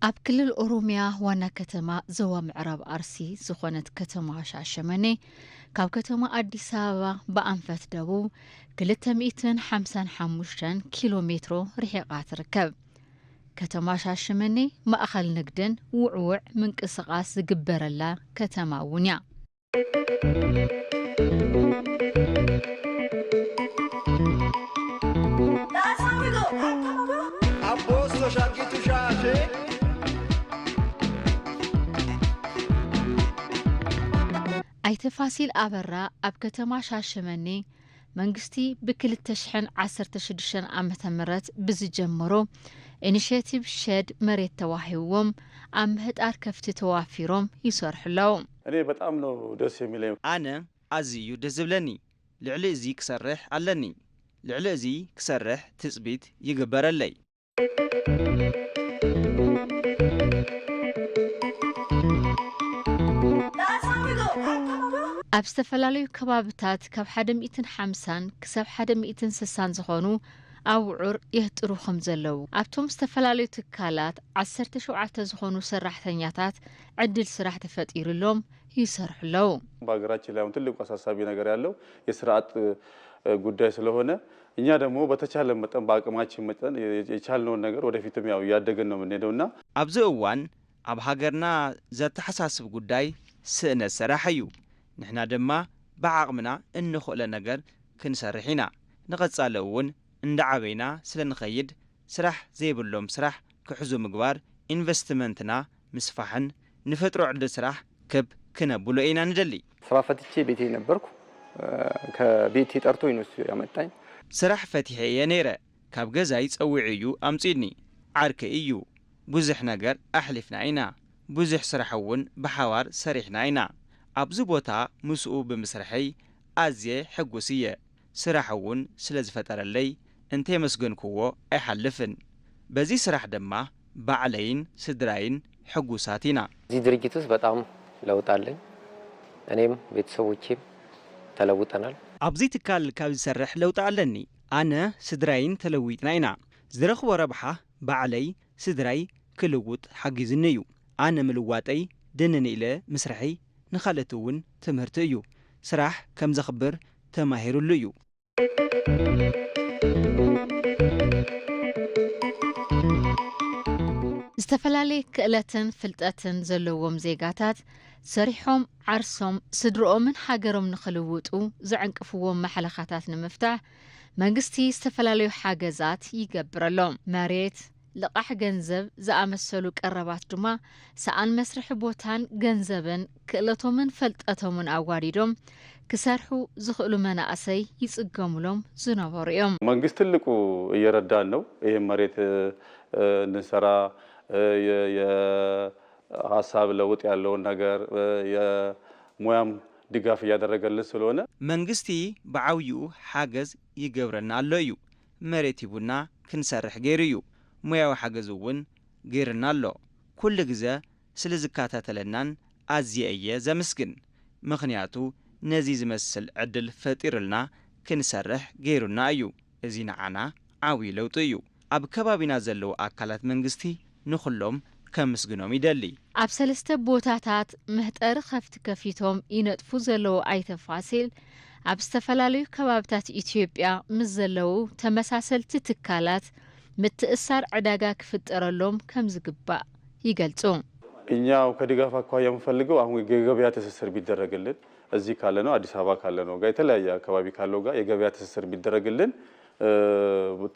ኣብ ክልል ኦሮሚያ ዋና ከተማ ዞባ ምዕራብ ኣርሲ ዝኾነት ከተማ ሻሸመኔ ካብ ከተማ ኣዲስ ኣበባ ብኣንፈት ደቡብ ክልተ ሚእትን ሓምሳን ሓሙሽተን ኪሎ ሜትሮ ርሒቓ ትርከብ። ከተማ ሻሸመኔ ማእኸል ንግድን ውዕውዕ ምንቅስቓስ ዝግበረላ ከተማ እውን እያ። ኣይተ ፋሲል ኣበራ ኣብ ከተማ ሻሸመኔ መንግስቲ ብ2016 ዓመተ ምህረት ብዝጀመሮ ኢኒሼቲቭ ሸድ መሬት ተዋሂብዎም ኣብ ምህጣር ከፍቲ ተዋፊሮም ይሰርሑ ኣለዉ። እኔ በጣም ነው ደስ የሚለኝ። ኣነ ኣዝዩ ደስ ዝብለኒ። ልዕሊ እዚ ክሰርሕ ኣለኒ። ልዕሊ እዚ ክሰርሕ ትጽቢት ይግበረለይ። ኣብ ዝተፈላለዩ ከባብታት ካብ ሓደ ሚእትን ሓምሳን ክሳብ ሓደ ሚእትን ስሳን ዝኾኑ ኣብዑር የህጥሩ ከም ዘለዉ ኣብቶም ዝተፈላለዩ ትካላት ዓሰርተ ሸውዓተ ዝኾኑ ሰራሕተኛታት ዕድል ስራሕ ተፈጢሩሎም ይሰርሑ ኣለዉ። በሀገራችን ላይ አሁን ትልቁ አሳሳቢ ነገር ያለው የስራ አጥ ጉዳይ ስለሆነ እኛ ደግሞ በተቻለ መጠን በአቅማችን መጠን የቻልነውን ነገር ወደፊትም ያው እያደገን ነው የምንሄደው እና ኣብዚ እዋን ኣብ ሃገርና ዘተሓሳስብ ጉዳይ ስእነት ሰራሕ እዩ። ንሕና ድማ ብዓቕምና እንኽእሎ ነገር ክንሰርሕ ኢና። ንቐጻሊ እውን እንዳዓበይና ስለ ንኸይድ ስራሕ ዘይብሎም ስራሕ ክሕዙ ምግባር፣ ኢንቨስትመንትና ምስፋሕን ንፈጥሮ ዕድል ስራሕ ክብ ክነብሎ ኢና ንደሊ። ስራ ፈትቼ ቤቴ ነበርኩ። ከቤቴ ጠርቶኝ ነው እሱ ያመጣኝ። ስራሕ ፈቲሐ እየ ነይረ። ካብ ገዛይ ጸዊዑ እዩ ኣምጺኡኒ። ዓርከይ እዩ። ብዙሕ ነገር ኣሕሊፍና ኢና። ብዙሕ ስራሕ እውን ብሓባር ሰሪሕና ኢና። ኣብዚ ቦታ ምስኡ ብምስርሐይ ኣዝየ ሕጉስ እየ። ስራሕ እውን ስለ ዝፈጠረለይ እንተየመስገንክዎ ኣይሓልፍን። በዚ ስራሕ ድማ ባዕለይን ስድራይን ሕጉሳት ኢና። እዚህ ድርጅት ውስጥ በጣም ለውጥ አለኝ። እኔም ቤተሰቦቼም ተለውጠናል። ኣብዚ ትካል ካብ ዝሰርሕ ለውጢ ኣለኒ። ኣነ ስድራይን ተለዊጥና ኢና። ዝረኽቦ ረብሓ ባዕለይ ስድራይ ክልውጥ ሓጊዝኒ እዩ። ኣነ ምልዋጠይ ድንን ኢለ ምስርሐይ ንኻልኦት እውን ትምህርቲ እዩ። ስራሕ ከም ዘኽብር ተማሂሩሉ እዩ። ዝተፈላለየ ክእለትን ፍልጠትን ዘለዎም ዜጋታት ሰሪሖም ዓርሶም፣ ስድርኦምን ሃገሮም ንኽልውጡ ዘዕንቅፍዎም ማሕለኻታት ንምፍታሕ መንግስቲ ዝተፈላለዩ ሓገዛት ይገብረሎም። መሬት፣ ልቓሕ ገንዘብ ዝኣመሰሉ ቀረባት ድማ ሰኣን መስርሒ ቦታን ገንዘብን ክእለቶምን ፈልጠቶምን ኣዋዲዶም ክሰርሑ ዝኽእሉ መናእሰይ ይጽገሙሎም ዝነበሩ እዮም። መንግስት ትልቁ እየረዳን ነው። ይህም መሬት እንድንሰራ የሀሳብ ለውጥ ያለውን ነገር የሙያም ድጋፍ እያደረገልን ስለሆነ መንግስቲ ብዓብይኡ ሓገዝ ይገብረና ኣሎ እዩ። መሬት ሂቡና ክንሰርሕ ገይሩ እዩ። ሙያዊ ሓገዝ እውን ገይርና ኣሎ። ኩሉ ግዘ ስለ ዝከታተለናን ኣዝየ እየ ዘምስግን። ምኽንያቱ ነዚ ዝመስል ዕድል ፈጢሩልና ክንሰርሕ ገይሩና እዩ። እዚ ንዓና ዓብዪ ለውጢ እዩ። ኣብ ከባቢና ዘለዉ ኣካላት መንግስቲ ንኹሎም ከምስግኖም ይደሊ። ኣብ ሰለስተ ቦታታት መህጠሪ ከፍቲ ከፊቶም ይነጥፉ ዘለዉ ኣይተ ፋሲል፣ ኣብ ዝተፈላለዩ ከባብታት ኢትዮጵያ ምስ ዘለዉ ተመሳሰልቲ ትካላት ምትእሳር ዕዳጋ ክፍጠረሎም ከም ዝግባእ ይገልጹ። እኛው ከድጋፍ አኳያ የምፈልገው አሁን የገበያ ትስስር ቢደረግልን እዚህ ካለነው አዲስ አበባ ካለነው ጋር የተለያየ አካባቢ ካለው ጋር የገበያ ትስስር ቢደረግልን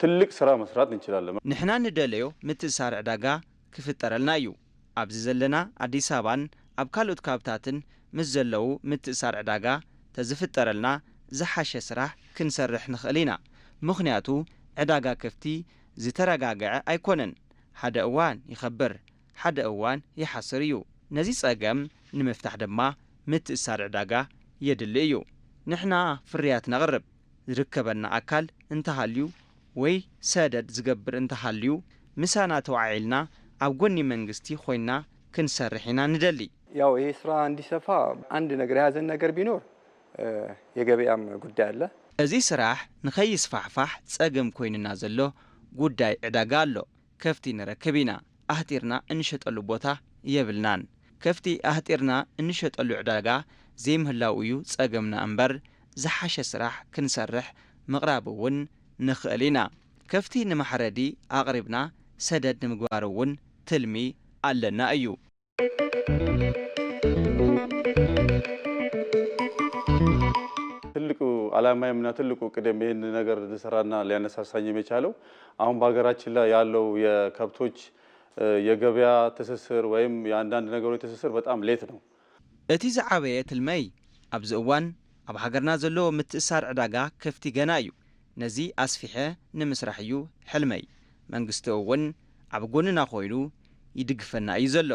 ትልቅ ስራ መስራት እንችላለን። ንሕና ንደለዮ ምትእሳር ዕዳጋ ክፍጠረልና እዩ። ኣብዚ ዘለና ኣዲስ ኣበባን ኣብ ካልኦት ካብታትን ምስ ዘለዉ ምትእሳር ዕዳጋ ተዝፍጠረልና ዝሓሸ ስራሕ ክንሰርሕ ንኽእል ኢና። ምኽንያቱ ዕዳጋ ከፍቲ ዝተረጋግዐ ኣይኮነን። ሓደ እዋን ይኸብር፣ ሓደ እዋን ይሓስር እዩ። ነዚ ጸገም ንምፍታሕ ድማ ምትእሳር ዕዳጋ የድሊ እዩ። ንሕና ፍርያት ነቕርብ፣ ዝርከበና ኣካል እንተሃልዩ ወይ ሰደድ ዝገብር እንተሃልዩ ምሳና ተዋዒልና ኣብ ጎኒ መንግስቲ ኮይና ክንሰርሕ ኢና ንደሊ። ያው ይሄ ስራ እንዲሰፋ አንድ ነገር የያዘን ነገር ቢኖር የገበያም ጉዳይ አለ። እዚ ስራሕ ንኸይስፋሕፋሕ ጸገም ኮይንና ዘሎ ጉዳይ ዕዳጋ ኣሎ። ከፍቲ ንረክብ ኢና። ኣህጢርና እንሸጠሉ ቦታ የብልናን። ከፍቲ ኣህጢርና እንሸጠሉ ዕዳጋ ዘይምህላው እዩ ጸገምና እምበር፣ ዝሓሸ ስራሕ ክንሰርሕ ምቕራብ እውን ንኽእል ኢና። ከፍቲ ንማሕረዲ ኣቕሪብና ሰደድ ንምግባር እውን ትልሚ ኣለና እዩ። ትልቁ ዓላማዬምና ትልቁ ቅድም ይህን ነገር እንድሰራና ሊያነሳሳኝም የቻለው አሁን በሀገራችን ላይ ያለው የከብቶች፣ እ፣ የገበያ ትስስር ወይም የአንዳንድ ነገሮች ትስስር በጣም ሌት ነው። እቲ ዝዓበየ ትልመይ ኣብዚ እዋን ኣብ ሃገርና ዘሎ ምትእሳር ዕዳጋ ከፍቲ ገና እዩ። ነዚ ኣስፊሐ ንምስራሕ እዩ ሕልመይ። መንግስቲ እውን ኣብ ጎንና ኮይኑ ይድግፈና እዩ ዘሎ።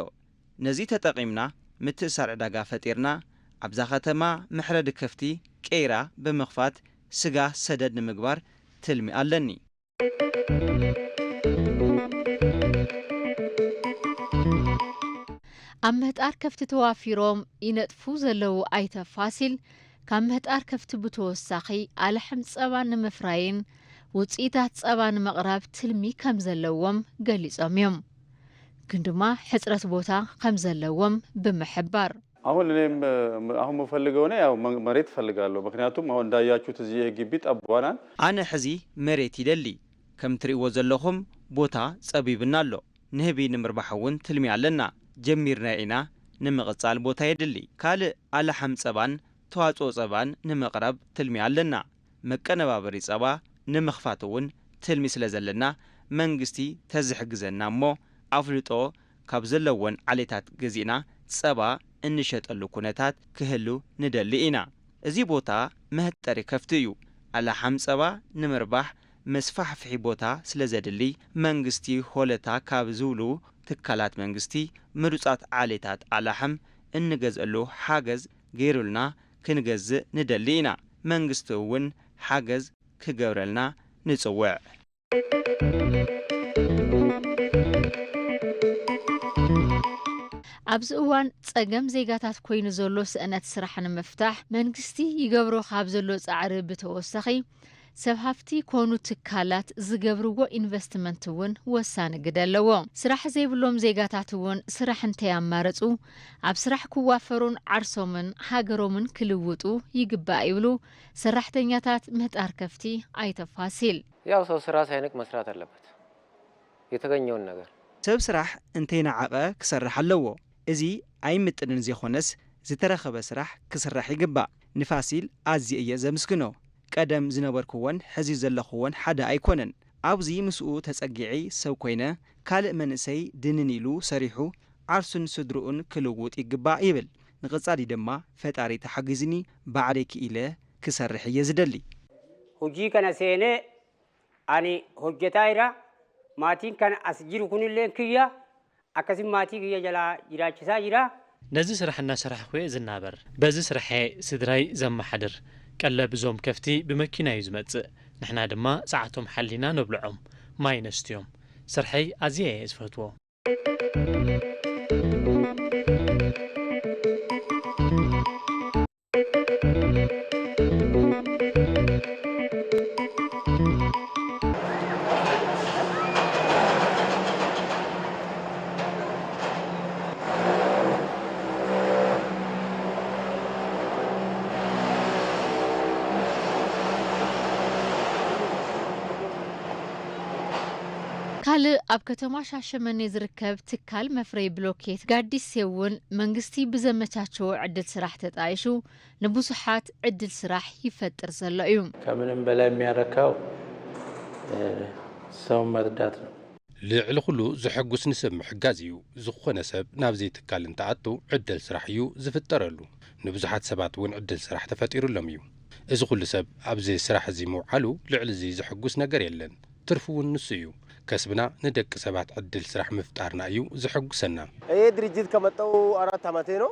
ነዚ ተጠቒምና ምትእሳር ዕዳጋ ፈጢርና ኣብዛ ከተማ መሕረዲ ከፍቲ ቀይራ ብምኽፋት ስጋ ሰደድ ንምግባር ትልሚ ኣለኒ። ኣብ ምህጣር ከፍቲ ተዋፊሮም ይነጥፉ ዘለዉ ኣይተ ፋሲል፣ ካብ ምህጣር ከፍቲ ብተወሳኺ ኣላሕም ጸባ ንምፍራይን ውጽኢታት ጸባ ንምቕራብ ትልሚ ከም ዘለዎም ገሊጾም እዮም። ግን ድማ ሕጽረት ቦታ ከም ዘለዎም ብምሕባር፣ አሁን እኔም፣ እ፣ አሁን የምፈልገው እኔ ያው መ-፣ መሬት እፈልጋለሁ። ምክንያቱም አሁን እንዳያችሁት እዚህ ይሄ ግቢ ጠባናል። ኣነ ሕዚ መሬት ይደሊ። ከም ትርእይዎ ዘለኹም ቦታ ጸቢብና ኣሎ። ንህቢ ንምርባሕ እውን ትልሚ ኣለና። ጀሚርና ኢና። ንምቕጻል ቦታ የድሊ። ካልእ ኣላሕም ጸባን ተዋጽኦ ጸባን ንምቕራብ ትልሚ ኣለና። መቀነባበሪ ጸባ ንምኽፋት እውን ትልሚ ስለ ዘለና መንግስቲ ተዝሕግዘና እሞ ኣፍልጦ ካብ ዘለወን ዓሌታት ገዚእና ጸባ እንሸጠሉ ኩነታት ክህሉ ንደሊ ኢና። እዚ ቦታ መህጠሪ ከፍቲ እዩ። ኣላሕም ጸባ ንምርባሕ መስፋሕፍሒ ቦታ ስለ ዘድሊ መንግስቲ ሆለታ ካብ ዝብሉ ትካላት መንግስቲ ምሩጻት ዓሌታት ኣላሕም እንገዝአሉ ሓገዝ ገይሩልና ክንገዝእ ንደሊ ኢና። መንግስቲ እውን ሓገዝ ክገብረልና ንጽውዕ። ኣብዚ እዋን ጸገም ዜጋታት ኮይኑ ዘሎ ስእነት ስራሕ ንምፍታሕ መንግስቲ ይገብሮ ካብ ዘሎ ጻዕሪ ብተወሳኺ ሰብ ሃፍቲ ኮኑ ትካላት ዝገብርዎ ኢንቨስትመንት እውን ወሳኒ ግደ ኣለዎ። ስራሕ ዘይብሎም ዜጋታት እውን ስራሕ እንተይኣማረጹ ኣብ ስራሕ ክዋፈሩን ዓርሶምን ሃገሮምን ክልውጡ ይግባእ ይብሉ ሰራሕተኛታት ምህጣር ከፍቲ ኣይተ ፋሲል። ያው ሰው ስራ ሳይንቅ መስራት አለበት የተገኘውን ነገር። ሰብ ስራሕ እንተይነዓቐ ክሰርሕ ኣለዎ። እዚ ኣይምጥንን ዘይኮነስ ዝተረኸበ ስራሕ ክስራሕ ይግባእ። ንፋሲል ኣዝየ እየ ዘምስግኖ። ቀደም ዝነበርኩዎን ሕዚ ዘለኹዎን ሓደ ኣይኮነን። ኣብዚ ምስኡ ተጸጊዒ ሰብ ኮይነ ካልእ መንእሰይ ድንን ኢሉ ሰሪሑ ዓርሱን ስድርኡን ክልውጥ ይግባእ ይብል። ንቐጻሊ ድማ ፈጣሪ ተሓጊዝኒ ባዕለይ ክኢለ ክሰርሕ እየ ዝደሊ። Hojii kana seenee ani hojjetaa jira. Maatiin kan as jiru kunilleen kiyya. Akkasuma maatii kiyya jalaa jiraachisaa jira. ነዚ ስራሕ እናሰራሕኹ እየ ዝናበር። በዚ ስርሐ ስድራይ ዘመሓድር። ቀለብ እዞም ከፍቲ ብመኪና እዩ ዝመጽእ። ንሕና ድማ ሰዓቶም ሓሊና ነብልዖም። ማይ ነስትዮም። ስርሐይ ኣዝየ እየ ዝፈትዎ። ካልእ ኣብ ከተማ ሻሸመኔ ዝርከብ ትካል መፍረይ ብሎኬት ጋዲሴ እውን መንግስቲ ብዘመቻቸዎ ዕድል ስራሕ ተጣይሹ ንብዙሓት ዕድል ስራሕ ይፈጥር ዘሎ እዩ። ከምንም በላይ የሚያረካው፣ እ፣ ሰው መርዳት ነው። ልዕሊ ኩሉ ዘሐጉስ ንሰብ ምሕጋዝ እዩ። ዝኾነ ሰብ ናብዚ ትካል እንትኣቱ ዕድል ስራሕ እዩ ዝፍጠረሉ። ንብዙሓት ሰባት እውን ዕድል ስራሕ ተፈጢሩሎም እዩ። እዚ ኩሉ ሰብ ኣብዚ ስራሕ እዚ ምውዓሉ ልዕሊ እዚ ዘሐጉስ ነገር የለን። ትርፉ እውን ንሱ እዩ። ከስብና ንደቂ ሰባት ዕድል ስራሕ ምፍጣርና እዩ ዘሐጉሰና። ይሄ ድርጅት ከመጣሁ አራት ዓመቴ ነው።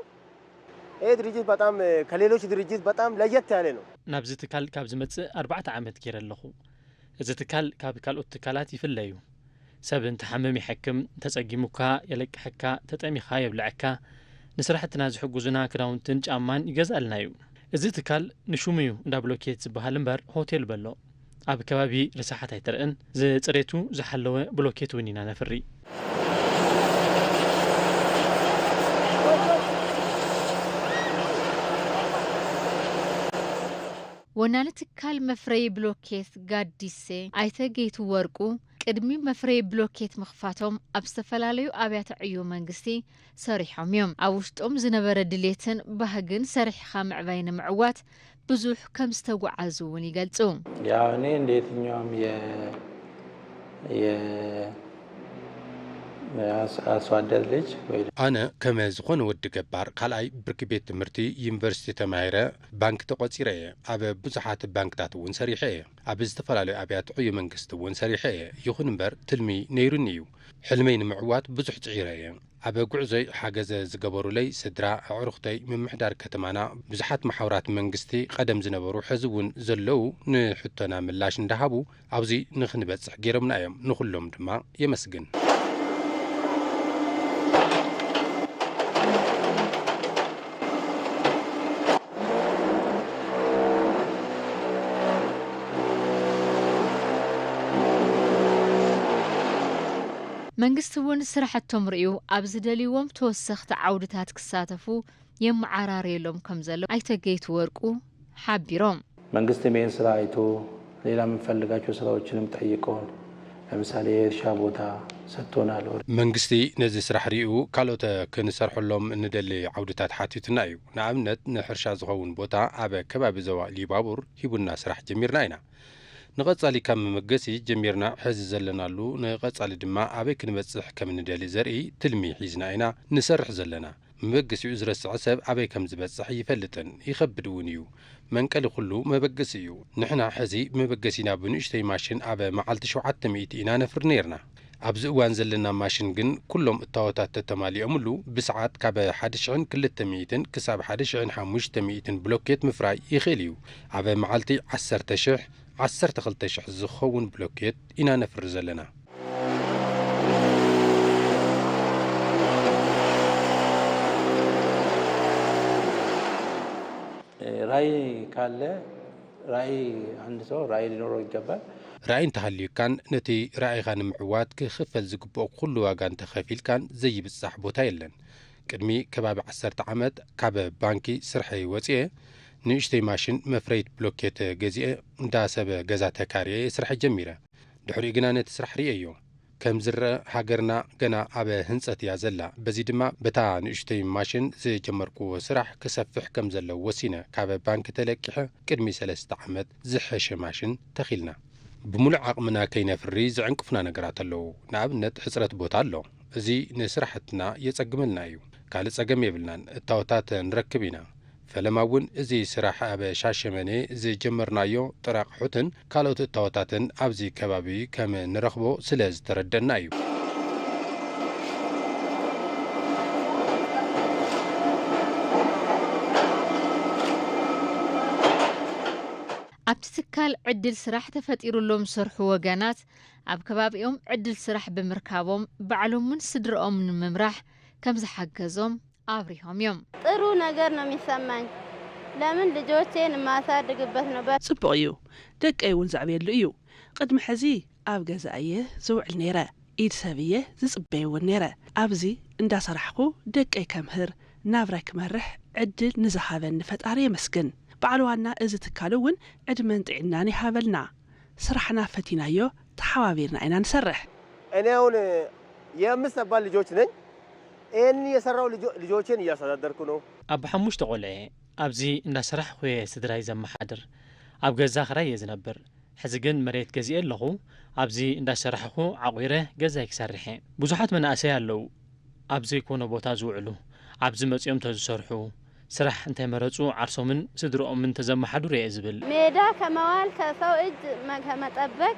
ይሄ ድርጅት በጣም ከሌሎች ድርጅት በጣም ለየት ያለ ነው። ናብዚ ትካል ካብ ዝመጽእ ኣርባዕተ ዓመት ገይረ ኣለኹ። እዚ ትካል ካብ ካልኦት ትካላት ይፍለ እዩ። ሰብ እንትሓምም ይሐክም፣ እንተጸጊሙካ የለቅሐካ፣ ተጠሚኻ የብልዐካ፣ ንስራሕትና ዝሕጉዙና ክዳውንትን ጫማን ይገዝኣልና እዩ። እዚ ትካል ንሹሙ እዩ እንዳ ብሎኬት ዝበሃል እምበር ሆቴል በሎ። ኣብ ከባቢ ርስሓት ኣይትርእን። ዝጽሬቱ ዝሓለወ ብሎኬት እውን ኢና ነፍሪ። ወናኒ ትካል መፍረዪ ብሎኬት ጋዲሴ ኣይተ ጌቱ ወርቁ፣ ቅድሚ መፍረዪ ብሎኬት ምኽፋቶም ኣብ ዝተፈላለዩ ኣብያተ ዕዮ መንግስቲ ሰሪሖም እዮም። ኣብ ውሽጦም ዝነበረ ድሌትን ባህግን ሰሪሕኻ ምዕባይ ንምዕዋት ብዙሕ ከም ዝተጓዓዙ እውን ይገልጹ። ያው እኔ እንደ የትኛውም የ የ አርሶ አደር ልጅ ወይ ኣነ ከም ዝኾነ ወዲ ገባር ካልኣይ ብርኪ ቤት ትምህርቲ ዩኒቨርሲቲ ተማሂረ ባንክ ተቖጺረ እየ። ኣብ ብዙሓት ባንክታት እውን ሰሪሐ እየ። ኣብ ዝተፈላለዩ ኣብያተ ዕዮ መንግስቲ እውን ሰሪሐ እየ። ይኹን እምበር ትልሚ ነይሩኒ እዩ። ሕልመይ ንምዕዋት ብዙሕ ጽዒረ እየ። ኣብ ጉዕዞይ ሓገዘ ዝገበሩለይ ስድራ፣ ኣዕሩኽተይ፣ ምምሕዳር ከተማና፣ ብዙሓት መሓውራት መንግስቲ ቀደም ዝነበሩ ሕዚ እውን ዘለዉ ንሕቶና ምላሽ እንዳሃቡ ኣብዚ ንኽንበጽሕ ገይሮምና እዮም። ንኹሎም ድማ የመስግን። መንግስቲ እውን ስራሕቶም ርእዩ ኣብ ዝደልይዎም ተወሰኽቲ ዓውድታት ክሳተፉ የመዓራርየሎም ከም ዘሎ ኣይተ ጌቱ ወርቁ ሓቢሮም። መንግስትም ይህን ስራ አይቶ ሌላ የምንፈልጋቸው ስራዎችንም ጠይቀውን፣ ለምሳሌ የእርሻ ቦታ ሰጥቶናል። መንግስቲ ነዚ ስራሕ ሪኡ ካልኦት ክንሰርሐሎም እንደሊ ዓውድታት ሓቲቱና እዩ። ንኣብነት ንሕርሻ ዝኸውን ቦታ ኣብ ከባቢ ዞባ ኢሉባቡር ሂቡና ስራሕ ጀሚርና ኢና። ንቐጻሊ ካብ መበገሲ ጀሚርና ሕዚ ዘለናሉ ንቐጻሊ ድማ ኣበይ ክንበጽሕ ከም እንደሊ ዘርኢ ትልሚ ሒዝና ኢና ንሰርሕ ዘለና። መበገሲኡ ዝረስዐ ሰብ ኣበይ ከም ዝበጽሕ ይፈልጥን ይኸብድ እውን እዩ። መንቀሊ ኩሉ መበገሲ እዩ። ንሕና ሕዚ መበገሲና ብንእሽተይ ማሽን ኣብ መዓልቲ ሸውዓተ ሚእቲ ኢና ነፍሪ ነይርና። ኣብዚ እዋን ዘለና ማሽን ግን ኩሎም እታወታት ተተማሊኦምሉ ብሰዓት ካብ ሓደ ሽሕን ክልተ ሚእትን ክሳብ ሓደ ሽሕን ሓሙሽተ ሚእትን ብሎኬት ምፍራይ ይኽእል እዩ። ኣብ መዓልቲ ዓሰርተ ሽሕ ዓሰርተ ክልተ ሽሕ ዝኸውን ብሎኬት ኢና ነፍሪ ዘለና። ራዕይ ካለ ራዕይ አንድ ሰው ራዕይ ሊኖረው ይገባል። ራእይ እንተሃልዩካን ነቲ ራእይኻ ንምዕዋት ክኽፈል ዝግብኦ ኩሉ ዋጋ እንተኸፊልካን ዘይብጻሕ ቦታ የለን። ቅድሚ ከባቢ ዓሰርተ ዓመት ካብ ባንኪ ስርሐይ ወፅየ ንእሽተይ ማሽን መፍረይት ብሎኬት ገዚኤ እንዳ ሰብ ገዛ ተካርየ ስራሕ ጀሚረ። ድሕሪኡ ግና ነቲ ስራሕ ርእየዮ። ከም ዝረአ ሃገርና ገና ኣብ ህንፀት እያ ዘላ። በዚ ድማ በታ ንእሽተይ ማሽን ዝጀመርኩዎ ስራሕ ክሰፍሕ ከም ዘለዎ ወሲነ ካብ ባንኪ ተለቂሐ ቅድሚ ሰለስተ ዓመት ዝሐሸ ማሽን ተኺልና። ብምሉእ ዓቕምና ከይነፍሪ ዝዕንቅፉና ነገራት ኣለዉ። ንኣብነት ሕፅረት ቦታ ኣሎ። እዚ ንስራሕትና የፀግመልና እዩ። ካልእ ፀገም የብልናን። እታወታት ንረክብ ኢና። ፈለማ እውን እዚ ስራሕ ኣብ ሻሸመኔ ዝጀመርናዮ ጥረ ኣቕሑትን ካልኦት እታወታትን ኣብዚ ከባቢ ከም ንረኽቦ ስለ ዝተረደና እዩ። ኣብቲ ትካል ዕድል ስራሕ ተፈጢሩሎም ዝሰርሑ ወገናት ኣብ ከባቢኦም ዕድል ስራሕ ብምርካቦም ባዕሎምን ስድርኦም ንምምራሕ ከም ዝሓገዞም ኣብሪሆም እዮም። ጥሩ ነገር ነው የሚሰማኝ። ለምን ልጆቼን የማሳድግበት ነው። በ- ጽቡቕ እዩ። ደቀይ እውን ዘዕብየሉ እዩ። ቅድሚ ሕዚ ኣብ ገዛ እየ ዝውዕል ነይረ። ኢድ ሰብ እየ ዝጽበይ እውን ነይረ። ኣብዚ እንዳሰራሕኹ ደቀይ ከምህር፣ ናብራይ ክመርሕ ዕድል ንዝሃበኒ ፈጣሪ የመስግን። በዓል ዋና እዚ ትካል እውን ዕድመን ጥዕናን ይሃበልና። ስራሕና ፈቲናዮ፣ ተሓባቢርና ኢና ንሰርሕ። እኔ አሁን የአምስት አባት ልጆች ነኝ። ይህን የሰራው ልጆ- ልጆቼን እያስተዳደርኩ ነው። ኣቦ ሓሙሽተ ቆልዑ እየ። ኣብዚ እንዳሰራሕኹ እየ ስድራይ ዘመሓድር። ኣብ ገዛ ክራይ እየ ዝነብር። ሕዚ ግን መሬት ገዚኤ ኣለኹ። ኣብዚ እንዳሰራሕኹ ዓቑረ ገዛይ ክሰርሕ እየ። ብዙሓት መናእሰይ ኣለዉ ኣብ ዘይኮነ ቦታ ዝውዕሉ። ኣብዚ መጺኦም ተዝሰርሑ፣ ስራሕ እንተይመረጹ ዓርሶምን ስድርኦምን ተዘመሓድሩ እየ ዝብል። ሜዳ ከመዋል ከሰው እጅ መ- ከመጠበቅ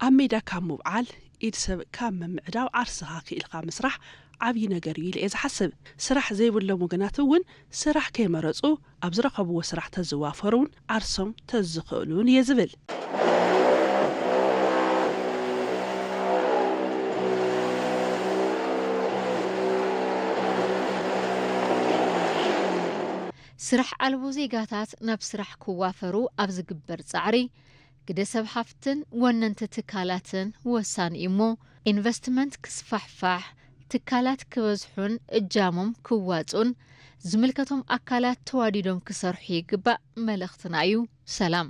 ኣብ ሜዳ ካብ ምውዓል ኢድ ሰብ ካብ ምምዕዳው ዓርስኻ ክኢልካ ምስራሕ ዓብዪ ነገር እዩ ኢለ እየ ዝሓስብ። ስራሕ ዘይብሎም ወገናት እውን ስራሕ ከይመረፁ ኣብ ዝረኸብዎ ስራሕ ተዝዋፈሩን ዓርሶም ተዝኽእሉን እየ ዝብል። ስራሕ ኣልቦ ዜጋታት ናብ ስራሕ ክዋፈሩ ኣብ ዝግበር ጻዕሪ ግደ ሰብ ሃፍትን ወነንቲ ትካላትን ወሳኒ እዩ እሞ ኢንቨስትመንት ክስፋሕፋሕ ትካላት ክበዝሑን እጃሞም ክዋፁን ዝምልከቶም ኣካላት ተዋዲዶም ክሰርሑ ይግባእ መልእኽትና እዩ። ሰላም።